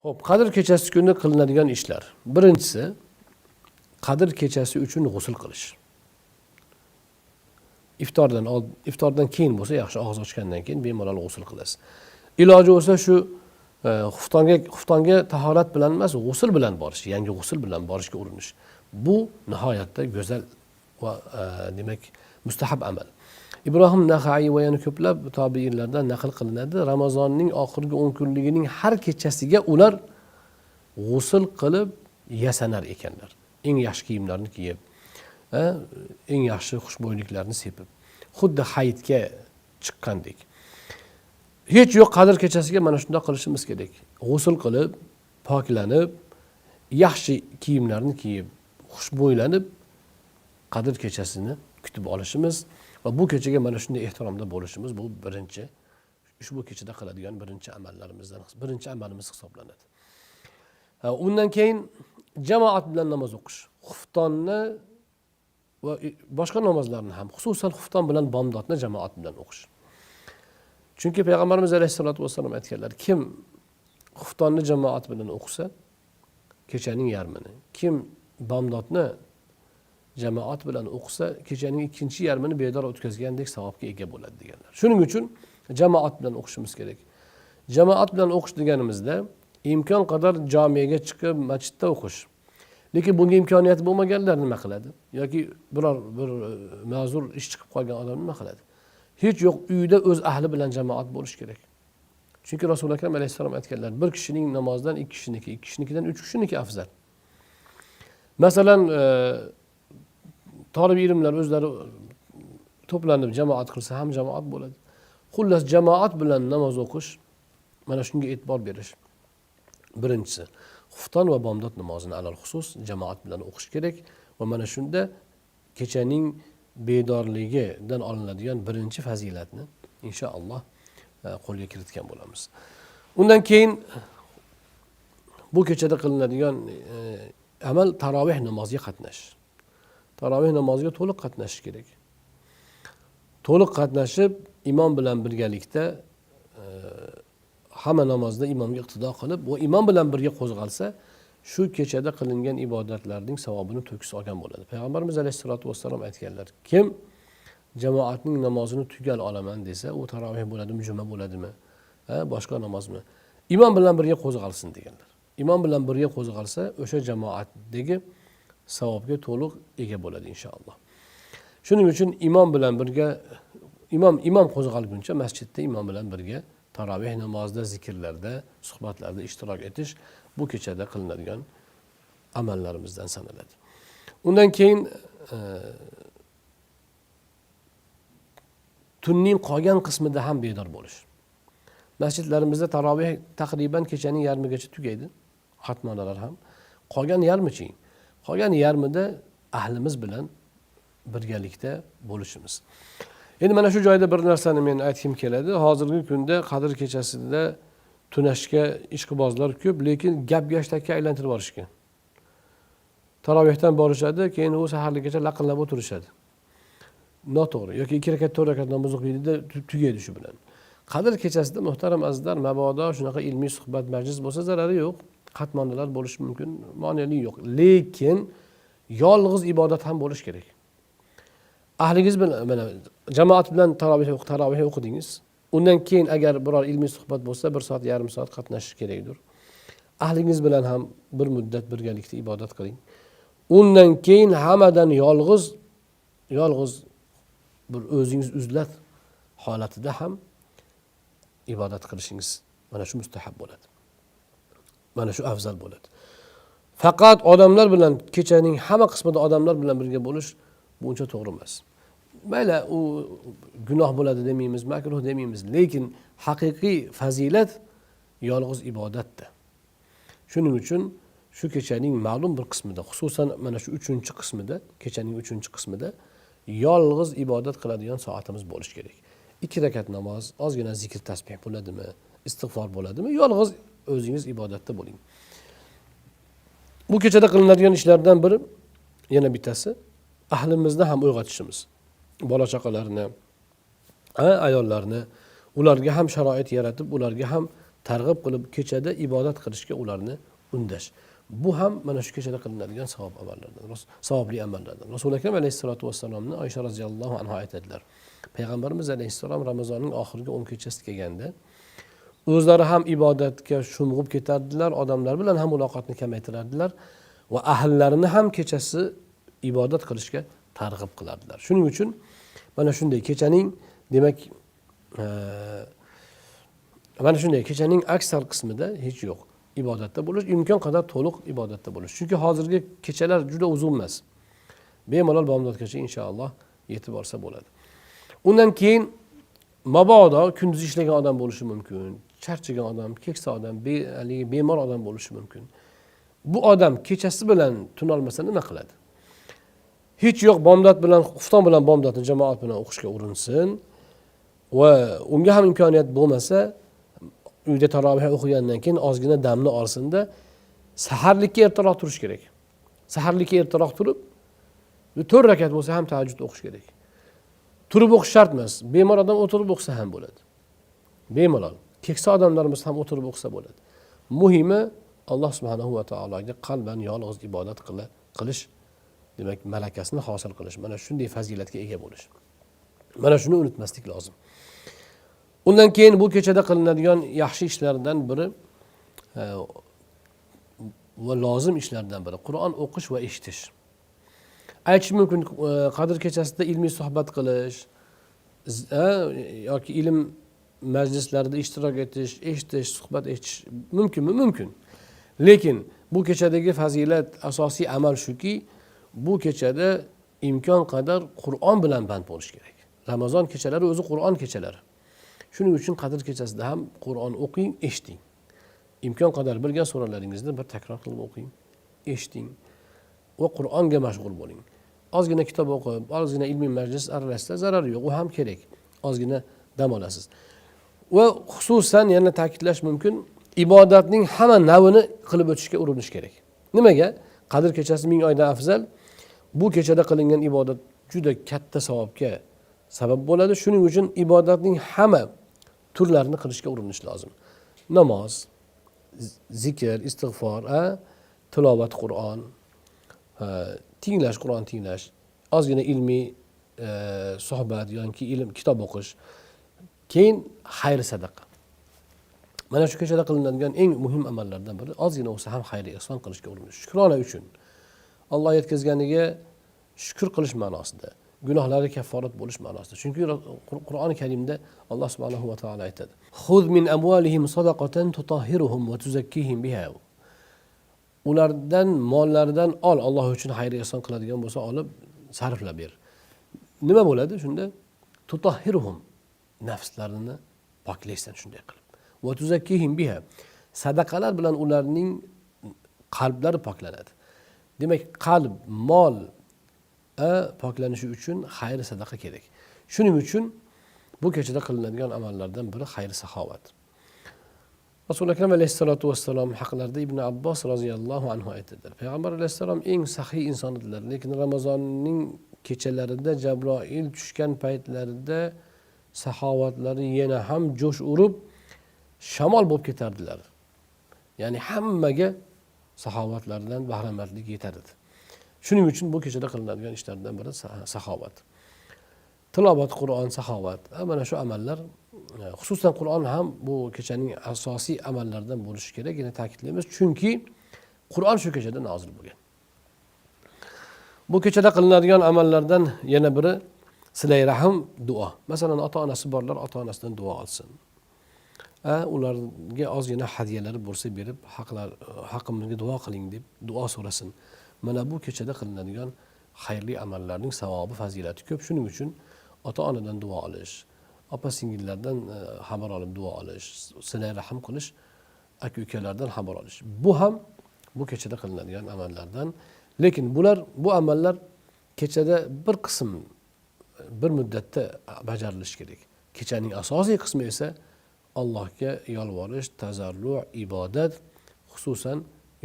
Xo'p, Qadr kechasi kuni qilinadigan ishlar. Birinchisi, Qadr kechasi uchun g'usl qilish. Iftordan keyin bo'lsa yaxshi, og'iz ochgandan keyin bemalol g'usl qilasiz. Iloji bo'lsa shu xuftonga tahorat bilan emas, g'usl bilan borish, yangi g'usl bilan borishga urinish. Bu nihoyatda go'zal va demak mustahab amal. Ibrohim Naxaiy va yana ko'plab tobiinlardan naql qilinadi. Ramazonning oxirgi 10 kunligining har kechasiga ular g'usl qilib yasanar ekanlar. Eng yaxshi kiyimlarni kiyib, eng yaxshi xushbo'yliklarni sepib, xuddi hayitga chiqqandek. Hech yo'q Qadr kechasiga mana shunday qilishimiz kerak. G'usl qilib, poklanib, yaxshi kiyimlarni kiyib, xushbo'ylanib Qadr kechasini kutib olishimiz va bu kechaga mana shunday ehtiromda bo'lishimiz, bu birinchi ushbu kechada qiladigan birinchi amallarimizdan, birinchi amalimiz hisoblanadi. Undan keyin jamoat bilan namoz o'qish. Xuftonni va boshqa namozlarni ham, xususan xufton bilan bomdodni jamoat bilan o'qish. Chunki payg'ambarimiz alayhissalotu vassalom aytganlar, kim xuftonni jamoat bilan o'qisa kechaning yarmini, kim bomdodni jamoat bilan o'qisa kechaning ikkinchi yarmini bedor o'tkazgandek savobga ega bo'ladi deganlar. Shuning uchun jamoat bilan o'qishimiz kerak. Jamoat bilan o'qish deganimizda imkon qadar jomiyaga chiqib masjidda o'qish. Lekin bunga imkoniyati bo'lmaganlar nima qiladi? Yoki biror bir ma'zur ish chiqib qolgan odam nima qiladi? Hech yo'q uyda o'z ahli bilan jamoat bo'lish kerak. Chunki Rasuli Akram alayhissalom aytganlar, bir kishining namozidan ikki kishiniki, ikki kishinikidan uch kishiniki afzal. Masalan, tolib ilmlar o'zlari to'planib jamoat qilsa ham jamoat bo'ladi. Xullas, jamoat bilan namoz o'qish, mana shunga e'tibor berish. Birinchisi, xufton va bomdod namozini alal xusus jamoat bilan o'qish kerak va mana shunda kechaning bedorligidan olinadigan birinchi fazilatni inshaalloh qo'lga kiritgan bo'lamiz. Undan keyin bu kechada qilinadigan amal taroveh namoziga qatnashish. Taroveh namoziga to'liq qatnashish kerak. To'liq qatnashib, imom bilan birgalikda hamma namozda imomga iqtido qilib, va imom bilan birga qo'zg'alsa, shu kechada qilingan ibodatlarning savobini to'kis olgan bo'ladi. Payg'ambarimiz alayhissalotu vassalom aytganlar, kim jamoatning namozini tugal olaman desa, u taroveh bo'ladimi, juma bo'ladimi, boshqa namozmi, imom bilan birga qo'zg'alsin deganlar. Imom bilan birga qo'zg'alsa, o'sha jamoatdagi savobga to'liq ega bo'ladi inshaalloh. Shuning uchun imom bilan birga, imom qo'zg'alguncha masjidda imom bilan birga taroveh namozida, zikrlarda, suhbatlarda ishtirok etish bu kechada qilinadigan amallarimizdan sanaladi. Undan keyin tunning qolgan qismida ham bedor bo'lish. Masjidlarimizda taroveh taqriban kechaning yarmigacha tugaydi. Xatmonalar ham. Qolgan yarmichi? Qolgan yarmida ahlimiz bilan birgalikda bo'lishimiz. Endi mana shu joyda bir narsani men aytgim keladi. Hozirgi kunda Qadr kechasida tunashga ishqibozlar ko'p, lekin gap-gashtakka aylantirib yuborishgan. Tarovehdan borishadi, keyin u saharlikgacha laqillab o'tirishadi. Noto'g'ri. Yoki 2 rakat, 4 rakat namoz o'qiydida tugaydi shu bilan. Qadr kechasida muhtaram azizlar, mabodo shunaqa ilmiy suhbat majlis bo'lsa zarari yo'q. Qatmonlar bo'lishi mumkin, monelik yo'q. Lekin yolg'iz ibodat ham bo'lish kerak. Ahlingiz bilan mana jamoat bilan taroveh o'qidingiz. Undan keyin agar biror ilmiy suhbat bo'lsa, 1 soat, yarim soat qatnashish kerakdir. Ahlingiz bilan ham bir muddat birgalikda ibodat qiling. Undan keyin hammadan yolg'iz bir o'zingiz uzlat holatida ham ibodat qilishingiz mana shu mustahab bo'ladi. Mana shu afzal bo'ladi. Faqat odamlar bilan kechaning hamma qismida odamlar bilan birga bo'lish bu uncha to'g'ri emas. Mayli, u gunoh bo'ladi demaymiz, makruh demaymiz, lekin haqiqiy fazilat yolg'iz ibodatda. Shuning uchun shu kechaning ma'lum bir qismida, xususan mana shu 3-qismida, kechaning 3-qismida yolg'iz ibodat qiladigan soatimiz bo'lish kerak. 2 rakat namoz, ozgina zikr tasbih bo'ladimi, istig'for bo'ladimi, yolg'iz o'zingiz ibodatda bo'ling. Bu kechada qilinadigan ishlardan biri yana bittasi ahlimizni ham uyg'otishimiz. Bola chaqalarni, ayollarni, ularga ham sharoit yaratib, ularga ham targ'ib qilib kechada ibodat qilishga ularni undash. Bu ham mana shu kechada qilinadigan savob amallardan, savobli amallardan. Rasuli akram alayhissalotu vassalomni Oysha roziyallohu anha aytadilar. Payg'ambarimiz alayhissalom Ramazonning oxirgi 10 kechasi kelganda o'zlari ham ibodatga sho'ng'ib ketardilar, odamlar bilan ham muloqotni kamaytirardilar va ahllarini ham kechasi ibodat qilishga targ'ib qilardilar. Shuning uchun mana shunday kechaning, demak, mana shunday kechaning aksar qismida hech yo'q ibodatda bo'lish, imkon qadar to'liq ibodatda bo'lish. Chunki hozirgi kechalar juda uzun emas. Bemalol bomdodgacha inshaalloh yetib borsa bo'ladi. Undan keyin mabodo kunduz ishlagan odam bo'lishi mumkin, charchagan odam, keksa odam, haligi bemor odam bo'lishi mumkin. Bu odam kechasi bilan tunolmasa nima qiladi? Hech yo'q bomdod bilan, xufton bilan bomdodni jamoat bilan o'qishga urinsin va unga ham imkoniyat bo'lmasa uyda taroveh o'qigandan keyin ozgina damni olsinda saharlikka ertaroq turish kerak. Saharlikka ertaroq turib 4 rakat bo'lsa ham tahajjud o'qish kerak. Turib o'qish shart emas. Bemor odam o'tirib o'qisa ham bo'ladi. Bemalol. Keksa odamlarimiz ham o'tirib o'qisa bo'ladi. Muhimi Alloh subhanahu va taologa qalban yolg'iz ibodat qilish, demak malakasini hosil qilish, mana shunday fazilatga ega bo'lish. Mana shuni unutmaslik lozim. Undan keyin bu kechada qilinadigan yaxshi ishlardan biri va lozim ishlardan biri Qur'on o'qish va eshitish. Aytish mumkin, Qadr kechasida ilmiy suhbat qilish yoki ilm majlislarida ishtirok etish, eshitish, suhbat eshitish mumkinmi? Mumkin. Lekin bu kechadagi fazilat, asosiy amal shuki, bu kechada imkon qadar Qur'on bilan band bo'lish kerak. Ramazon kechalari o'zi Qur'on kechalari. Shuning uchun Qadr kechasida ham Qur'on o'qing, eshiting. Imkon qadar bilgan suralaringizni bir takror qilib o'qing, eshiting va Qur'onga mashg'ul bo'ling. Ozgina kitob o'qib, ozgina ilmiy majlis aralashsa zarari yo'q, u ham kerak. Ozgina dam olasiz. Va xususan yana ta'kidlash mumkin, ibodatning hamma navini qilib o'tishga urinish kerak. Nimaga? Qadr kechasi 1000 oydan afzal. Bu kechada qilingan ibodat juda katta savobga sabab bo'ladi. Shuning uchun ibodatning hamma turlarini qilishga urinish lozim. Namoz, zikr, istig'for, tilovat Qur'on, tinglash, Qur'on tinglash, ozgina ilmiy suhbat yoki ilm kitob o'qish, keyin xayr sadaqa. Mana shu kechada qilinadigan eng muhim amallardan biri ozgina bo'lsa ham xayr ihson qilishga urinish. Shukrona uchun Alloh yetkazganiga shukr qilish ma'nosida, gunohlari kafforat bo'lish ma'nosida. Chunki Qur'oni Karimda Alloh subhanahu va taolo aytadi: "Xuz min amwalihim sadaqatan tutahhiruhum va tuzakkihim biha." Ulardan, mollaridan ol, Alloh uchun xayr ihson qiladigan bo'lsa olib sarflab ber. Nima bo'ladi shunda? Tutahhiruhum, nafslarini poklaysan shunday qilib. Va tuzakkihim biha. Sadaqalar bilan ularning qalblari poklanadi. Demak, qalb, mol poklanishi uchun xayr sadaqa kerak. Shuning uchun bu kechada qilinadigan amallardan biri xayr saxovat. Rasul akram alayhissalatu vassalom haqlarida Ibn Abbos roziyallohu anhu aytadilar. Payg'ambar alayhissalom eng saxiy inson edilar, lekin Ramazonning kechalarida Jabroil tushgan paytlarida saxovatlari yana ham jo'sh urib shamol bo'lib ketardilar. Ya'ni hammaga saxovatlaridan bahramandlik yetar edi. Shuning uchun bu kechada qilinadigan ishlardan biri saxovat. Tilovat Qur'on, saxovat. Mana shu amallar, xususan Qur'on ham bu kechaning asosiy amallaridan bo'lishi kerak, yana ta'kidlaymiz, chunki Qur'on shu kechada nozil bo'lgan. Bu kechada qilinadigan amallardan yana biri silay rahm, duo. Masalan, ota-onasi borlar ota-onasidan duo olsin. Ularga ozgina hadyalar bo'lsa berib, haqqimizga duo qiling deb duo so'rasin. Mana bu kechada qilinadigan xayrli amallarning savobi, fazilati ko'p. Shuning uchun ota-onadan duo olish, opa-singillardan xabar olib duo olish, silay rahm qilish, aka-ukalardan xabar olish. Bu ham bu kechada qilinadigan amallardan. Lekin bu amallar kechada bir qism, bir muddatda bajarilishi kerak. Kechaning asosiy qismi esa Allohga yolvorish, tazarru, ibodat, xususan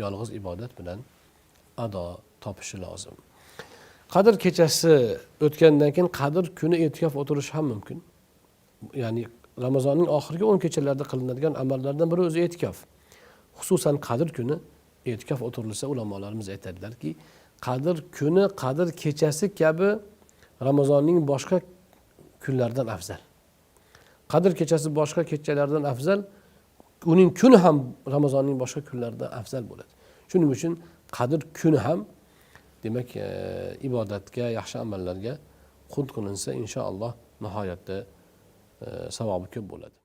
yolg'iz ibodat bilan ado topishi lozim. Qadr kechasi o'tgandan keyin Qadr kuni e'tikof o'tirish ham mumkin. Ya'ni Ramazonning oxirgi 10 kechalarida qilinadigan amallardan biri o'zi e'tikof. Xususan Qadr kuni e'tikof o'tirilsa, ulamolarimiz aytadilarki, Qadr kuni, Qadr kechasi kabi Ramazonning boshqa kunlaridan afzal. Qadr kechasi boshqa kechalardan afzal, uning kuni ham Ramazonning boshqa kunlaridan afzal bo'ladi. Shuning uchun Qadr kuni ham demak ibodatga, yaxshi amallarga qunt qilinsa, inshaalloh nihoyatda savobi ko'p bo'ladi.